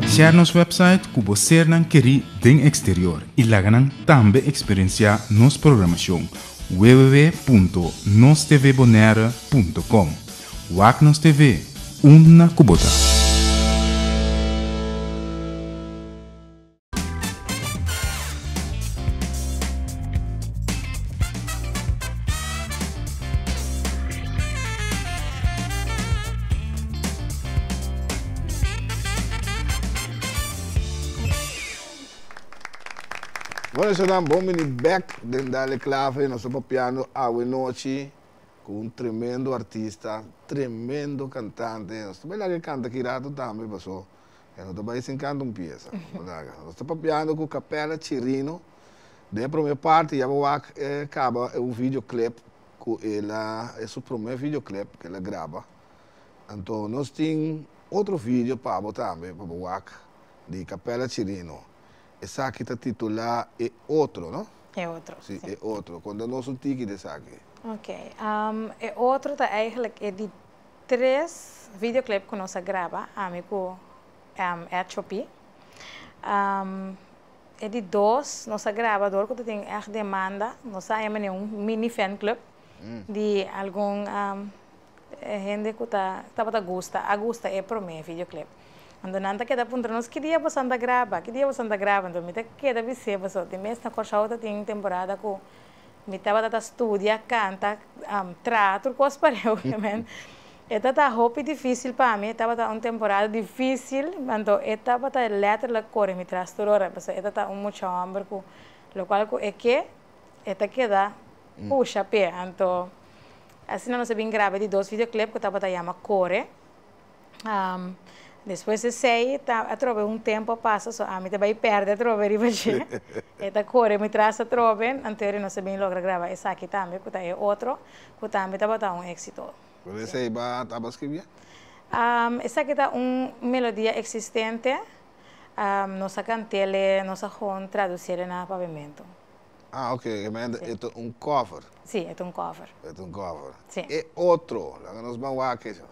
Share nos website ku bo sernan kerí den eksterior i laga nan tambe eksperensiá nos programashon www.nostvbonaire.com Wak nos TV, unda ku bo ta. Bueno esnan bon bini bek den Dale Clave nos ta papiando awe nochi ku un tremendo artista tremendo cantante nos ta bai laga e canta ki rato tambe paso E no ta bai sin canta un pieza. Nos ta papiando cu Capella Chirino. Den e prome parti ya bo wak e caba e un videoclip cu el a, e su prome videoclip cu el a graba. Anto nos tin otro video pa bo tambe pa bo wak di Capella Chirino. Esaki ta titula E Otro, no? E Otro, si. Si, E Otro. Conta nos un tiki di esaki. Ok. E Otro ta eigenlijk e di Tres videoclip cu nos a graba, ami cu Ed Chopi. E di dos nos a graba door cu ta tin echt demanda, nos a haña un mini fan club di algun hende cu ta tabata gusta, a gusta e prome videoclip. Anto nan ta keda puntra nos ki dia boso ta graba, ki dia boso ta graba, anto mi ta keda bis'é boso, di mes na Corsou ta tin temporada cu Mi tabata ta studia, canta, traha tur cos pareu men. E tabata hopi dificil pa mi, e tabata un temporada dificil, anto e tabata letterlijk core mi tras tur ora, pasobra e tabata un mucha homber cu locual cu e ke, e ta keda Pusha p'e. Anto asina nos a bin graba e di dos videoclip ku tabata yama Kore. Despues di esei ta atrobe un tempu a pasa so ami ta bai perde atrobe riba dje. E ta kore mi tras atrobe, anto eri nos a bin logra graba esaki tambe ku ta e otro ku tambe tabata un éksito. Pero esei ba tabata skibié? Esaki ta un melodia eksistente, nos a kant'el, nos a gewoon tradusiel na papiamentu. Ah, ok, e ta un cover. Sí, e ta un cover. E ta un cover. Sí. E otro, laga nos ban wak esei.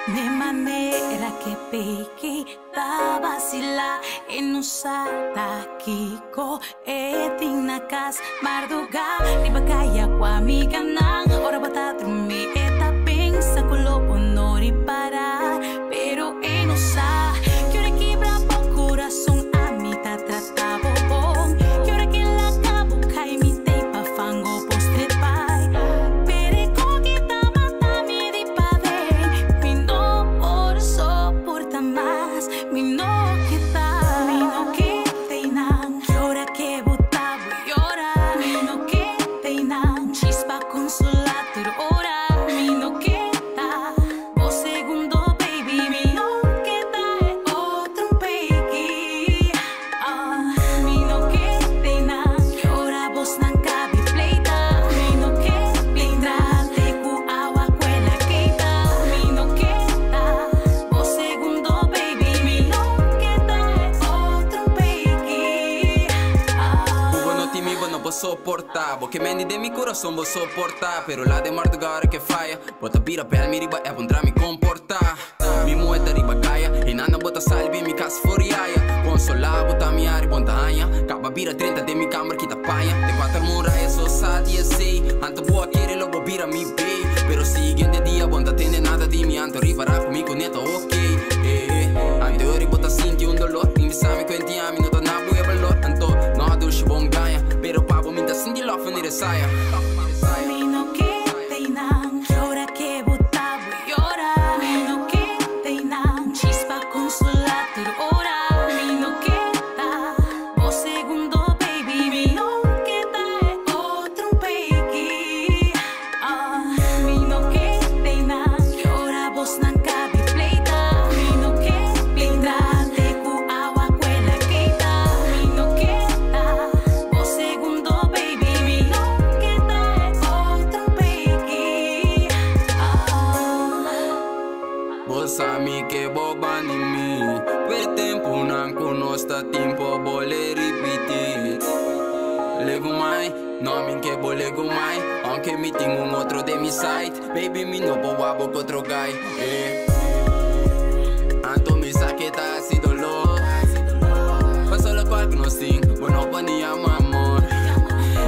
De manera ke Piki ta basila e no sa ta kiko e tin na kas Marduga riba kaya ku amiganan ora bo ta drumi e ta pensa ku lo bo no ripara pero e no sa ki ora kibra bo kurason ami ta trata bo bon ki ora ke laga bo kai mi tei pa fango bo strepai pero e koki ta mata mi di paden mi no por soporta mas mi no ke ta mi no ke teinan ki ora ke bo ta bo yora mi no ke teinan chispa consola tur ora mi no ke ta bo segundo baby mi no ke ta e otro peki ah mi no ke teinan ki ora bosnan kabi pleita mi no ke pleita te ku awa kuela keita mi no ke ta bo segundo baby mi no ke ta e otro peki ah. Ku bo no tin mi bo no por soporta Bo ke mendi den mi kurason bo soporta Pero la den marduga ora ke faya Bo ta bira bel mi riba app puntra mi komporta Mi muhe ta riba kaya E nana bo ta sali bin mi kas for yaya Konsola bo ta mi ari bon ta haña Kaba bira drenta den mi kamber kita paña Den kuater muraya so sa di esei Anto bo a kere lo bo bira mi bey Pero siguiente dia bo no ta tende nada di mi Anto ripara ku mi ku ne ta ok eh Anto ori bo ta sinti un dolor Tin bisa mi ku enti ami no ta na bo e balor Anto no a dushi bo ngaña Pero pa bo mi ta sinti lòf ni resaya. Mi no ke teinan ki ora ke bo ta bo yora Mi no ke teinan chispa konsolá tur ora Mi no ke ta bo segundo baby Mi no ke ta e otro peki ah Mi no ke teinan ki ora bosnan kabi pleita Mi no ke pleita te ku awa kuela keita Mi no ke ta bo segundo baby Mi no ke ta e otro peki ah. Bo sa mi ke bo bani mi P'e tempunan ku nos ta tin por bole ripití Legumai, no mi ke bo legumai Aunke mi tin un otro den mi side Baby mi no por wak bo ku otro guy eh Anto mi sa ke ta hasi dolor Paso lokual ku nos tin bo no por ni yama amor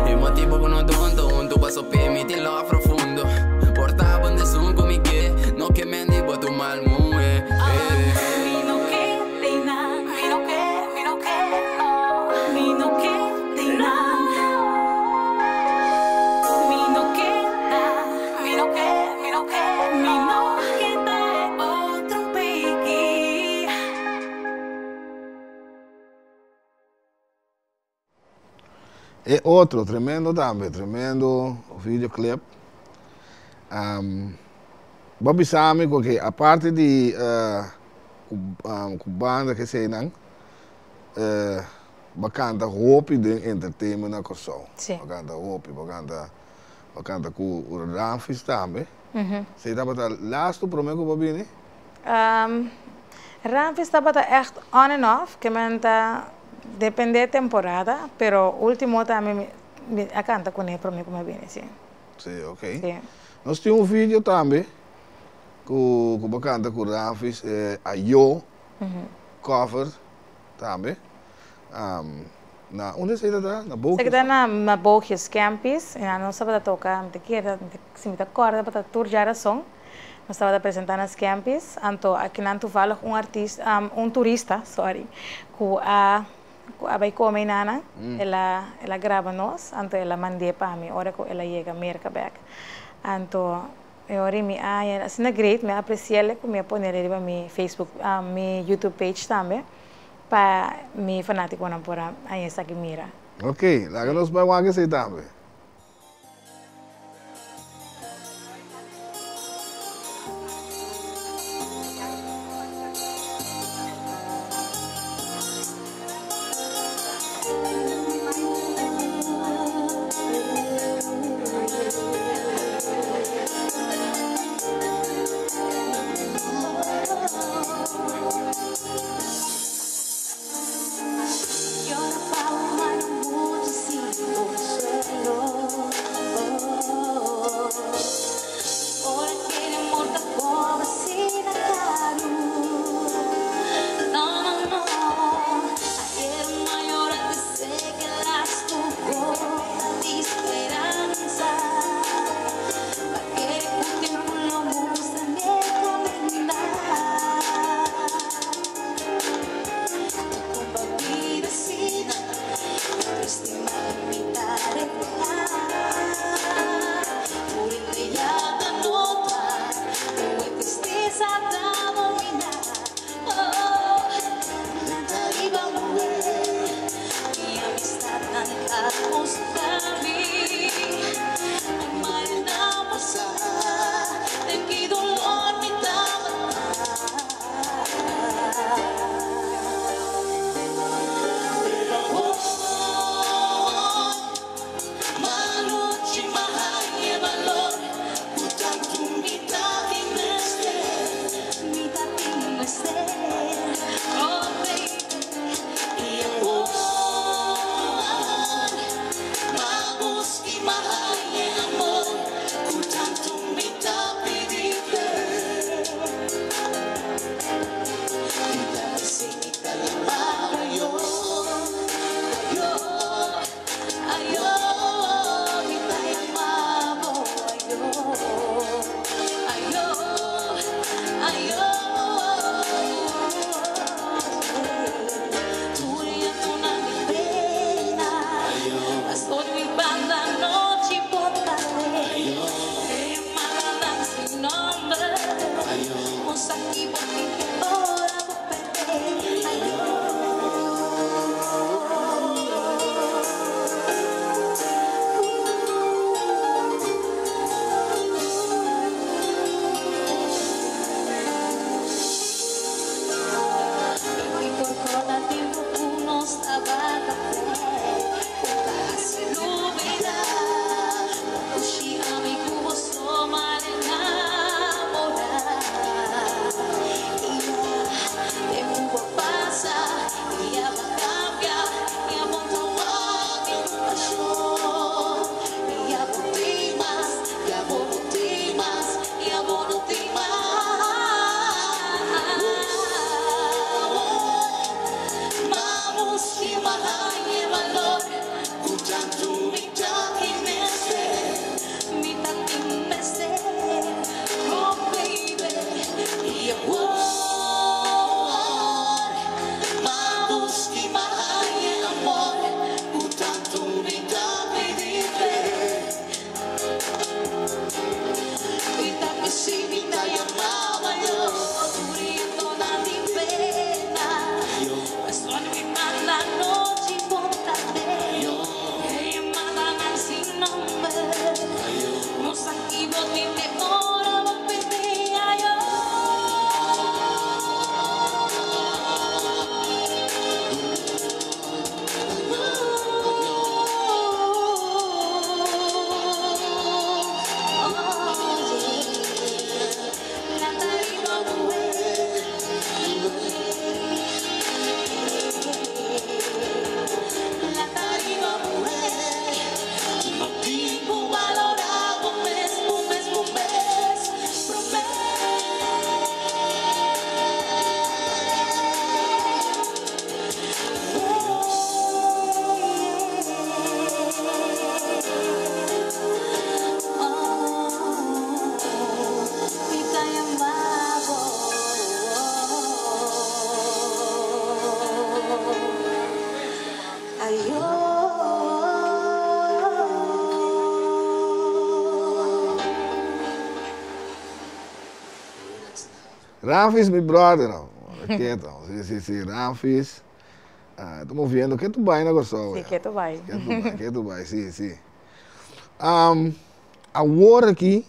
E motibu ku no ta hunto hunto paso p'e mi tin love profundo Por ta bo n'esun ku mi ke no ke mendi bo ta un mal muhe eh. Mi no ke teinan mi no ke mi no ke no mi no ke teinan mi no ke ta mi no ke mi no ke mi no ke ta e otro peki. E otro, tremendo tambe, tremendo videoclip. Bo a bisa mi ku ke aparte di ku banda keseinan, bo a kanta hopi den entertainment na Kòrsou. Bo a kanta hopi, bo a kanta, bo a kanta ku Ramfis tambe. Esei tabata lastu promé ku bo a bini? Ramfis tabata ègt on and off, ke men ta dependé temporada, pero último tambe mi a kanta kuné promé ku mi a bini, sí. Sí, ok. Sí. Nos tin un video tambe ku ku bo kanta ku Ramfis, Ayo cover tambe. Na unda esei ta ta? Na Boogjes? Esaki ta na Boogjes Campus, i nos tabata toka, mi ta kere, si mi ta kòrda tabata tur djarason. Nos tabata presentá na Skempis, anto akinan toevallig un artista, un turista, sorry, ku a Ku a bai kome einan, el a el a graba nos, anto el a mand'é pa mi ora ku el a yega Merka bèk. Anto e ora mi a haña asina great, mi a apresi'el ku mi a ponel riba mi Facebook, mi YouTube page tambe pa mi fanátikonan por a haña esaki mira. Ok, laga nos bai wak esei tambe. Ramfis mi brother, keto, si si si, Ramfis ta moviendo ketu bai na Kòrsou. Si, ketu bai. Ketu bai, ketu bai, si si. Awor aki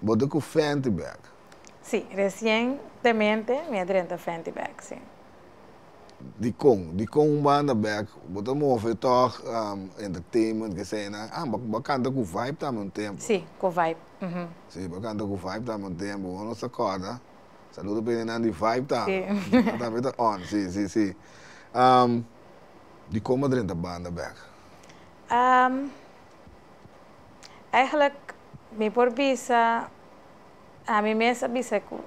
bo ta ku Fenty bek. Si, resientemente mi a drenta Fenty bek, si. Dikon? Dikon un banda bek? Bo ta move tòg entertainment keseinan? Ah, bo a kanta ku Vibe tambe un tempu. Si, ku Vibe. Si, bo a kanta ku Vibe tambe un tempu. Bo no sa kòrda. Saludo pa hendenan di Vibe tambe. Nan tambe ta on. Si, si, si. Dikon bo a drenta banda bek? Eigenlijk mi por bisa. Ami mes a bisa ku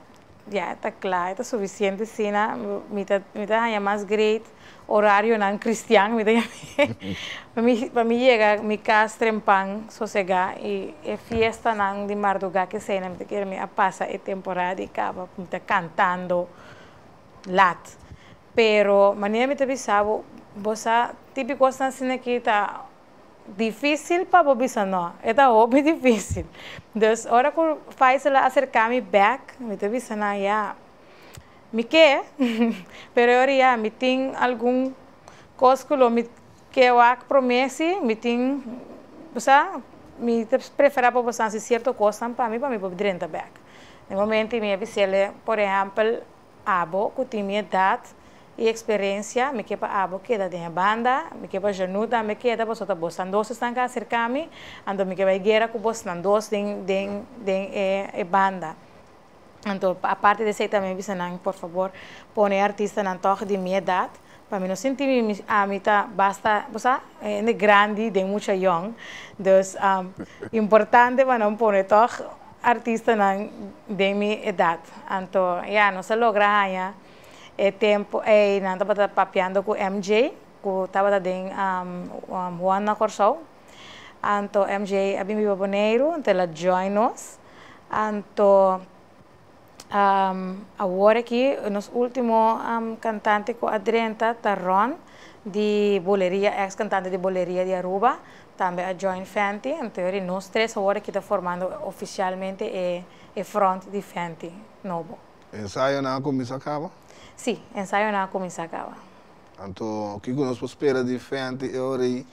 ya e ta kla, e ta sufisiente asina, mi ta mi ta haña mas great orarionan kristian mi ta yam'é, pa mi pa mi yega mi kas trempan sosegá i e fiestanan di mardugá keseinan mi ta kere mi a pasa e temporada i kaba mi ta kantando lat. Pero manera mi ta bisa bo, bo sa típiko kosnan asina ki ta Difícil pa bo bisa no. E ta hopi difícil. Dus ora ku Faisal a aserká mi bèk, mi ta bisa nan, ya, mi ke, pero e ora ya mi tin algun kos ku lo mi ke wak promé si, mi tin, bo sa, mi ta preferá pa bo sa hasi sierto kosnan pa mi, pa mi por drenta bèk. Den momento mi a bis'el, por ehèmpel, Abo ku tin mi edat i eksperensia, mi ke pa abo keda den e banda, mi ke pa Janu tambe keda, pasobra ta bosnan dos esnan ka aserká mi, anto mi ke bai guera ku bosnan dos den den den e e banda. Anto aparte di esei tambe mi bisa nan, por fabor pone e artistanan tòg di mi edat, pa mi no sinti mi mi ami ta basta, bo sa, hende grandi den mucha yòn, dus importante pa nan pone tòg artistanan den mi edat. Anto ya, nos a logra haña e tempu ei nan tabata papiando ku MJ, ku tabata den Juan na Kòrsou. Anto MJ a bin biba Boneiru, anto el a join nos. Anto awor aki nos último kantante ku a drenta ta Ron di Boleria, eks kantante di Boleria di Aruba. Tambe a join Fenty, anto yori nos tres awor aki ta formando oficialmente e e front di Fenty nobo. Ensayonan a cuminsa caba? Si, ensayonan a cuminsa caba. Anto kico nos por spera di Fenty e ora ei?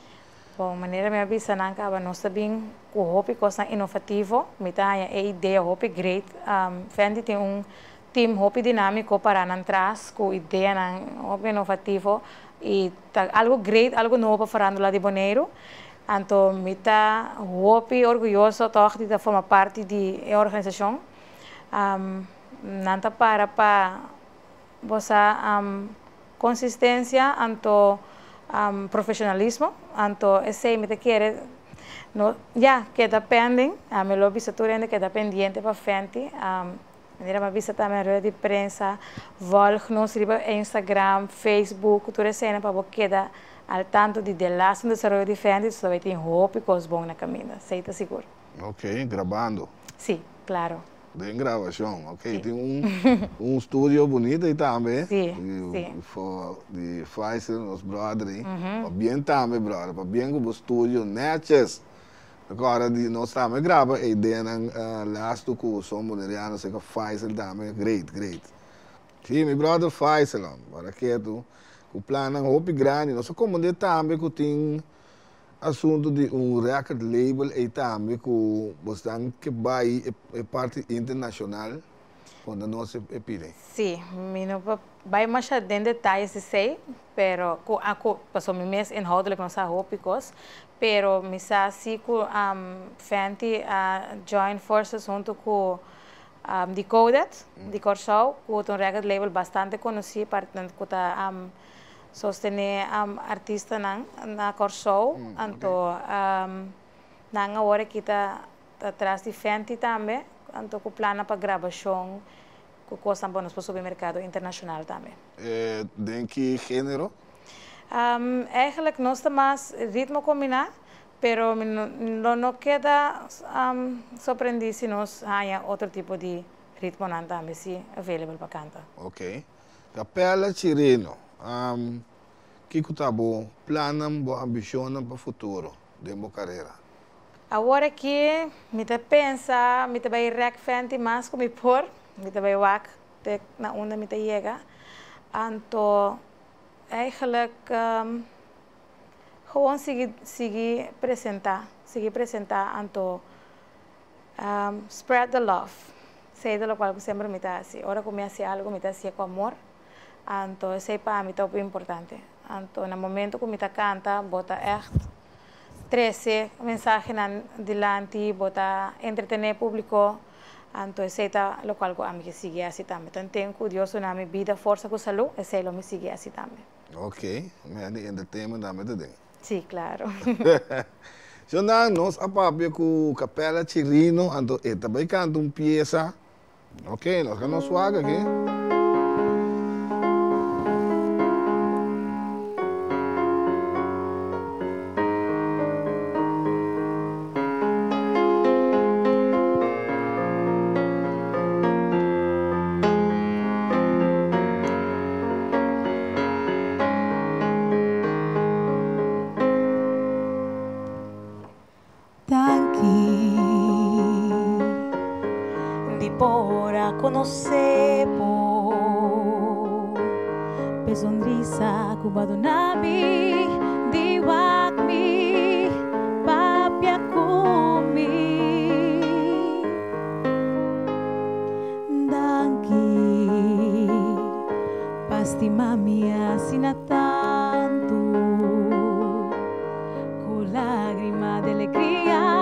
Bon, manera mi a bisa nan caba nos ta bin cu hopi cosnan inovativo, mi ta haña e idea hopi great. Fenty tin un team hopi dinamico para nan tras cu ideanan hopi inovativo y ta algo great, algo nobo pa farándula di Boneiru. Anto mi ta hopi orguyoso tòg di ta forma parti di e organisashon. Nan ta para pa bo sa konsistensia anto profeshonalismo. Anto esei mi ta kere no ya keda pending. Ami lo bisa tur hende keda pendiente pa Fenty. Manera mi a bisa tambe na rueda di prensa, volg nos riba Instagram, Facebook, tur esena pa bo keda al tanto di delaste un desaroyo di Fenty, so ta bay tin hopi cos bon na caminda, esey ta sigur. Ok, grabando. Si, claro. Den grabacion, ok. Tin un un studio bunita ey tambe. Si, si. Di Faisel, nos brother ey. Pabien tambe brother, pabien cu bo studio netjes. Recorda di nos tambe graba e ideanan lastu cu Son Boneriano cerca Faisal tambe great great. Si mi brother Faisal ora ketu cu plannan hopi grandi nos a comprende tambe cu tin asunto di un record label ey tambe cu bosnan ke bay e parti internacional conta nos e pide. Si mi no por bay masha den detalles esey pero cu a cu pasobra mi mes inhoudelijk no sa hopi cos Pero mi sa si ku Fenty a join forces huntu ku Decoded di Kòrsou, ku ta un record label bastante konosí ku ta sostené artistanan na Kòrsou. Anto nan awor aki ta tras di Fenty tambe, anto ku plannan pa grabashon ku kosnan pa nos por subi merkado internashonal tambe. Den ki género? Eigenlijk nos ta mas ritmo kombiná, pero mi lo no keda sorprendí si nos haña otro tipo di ritmonan tambe si available pa kanta. Ok. Capella Chirino, kiko ta bo plannan, bo ambishonnan pa futuro den bo karera? Awor aki mi ta pensa mi ta bai rèk Fenty mas ku mi por. Mi ta bai wak te na unda mi ta yega. Anto eigenlijk gewoon sigui sigui presenta, sigui presenta anto spread the love. Esei ta lokual ku semper mi ta hasi. Ora ku mi hasi algu mi ta hasié ku amor. Anto esei pa mi ta hopi importante. Anto na momento ku mi ta kanta bo ta ègt trese mensahenan dilanti, bo ta entretené públiko. Anto esei ta lokual ku ami ke sigui hasi tambe. Tanten ku Dios duna mi bida, forsa ku salú, esei lo mi sigui hasi tambe. Ok, mea di entertainment tambe ta den. Sí, claro. Shonnan, nos a papia ku Capella Chirino, anto e ta bai kanta un piesa. Ok, nos ka nos wak aki. Danki di por a konosé bo P'e sonrisa ku bo a duna mi Di wak mi papia ku mi Danki pa stima mi asina tantu Ku lágrima di alegria.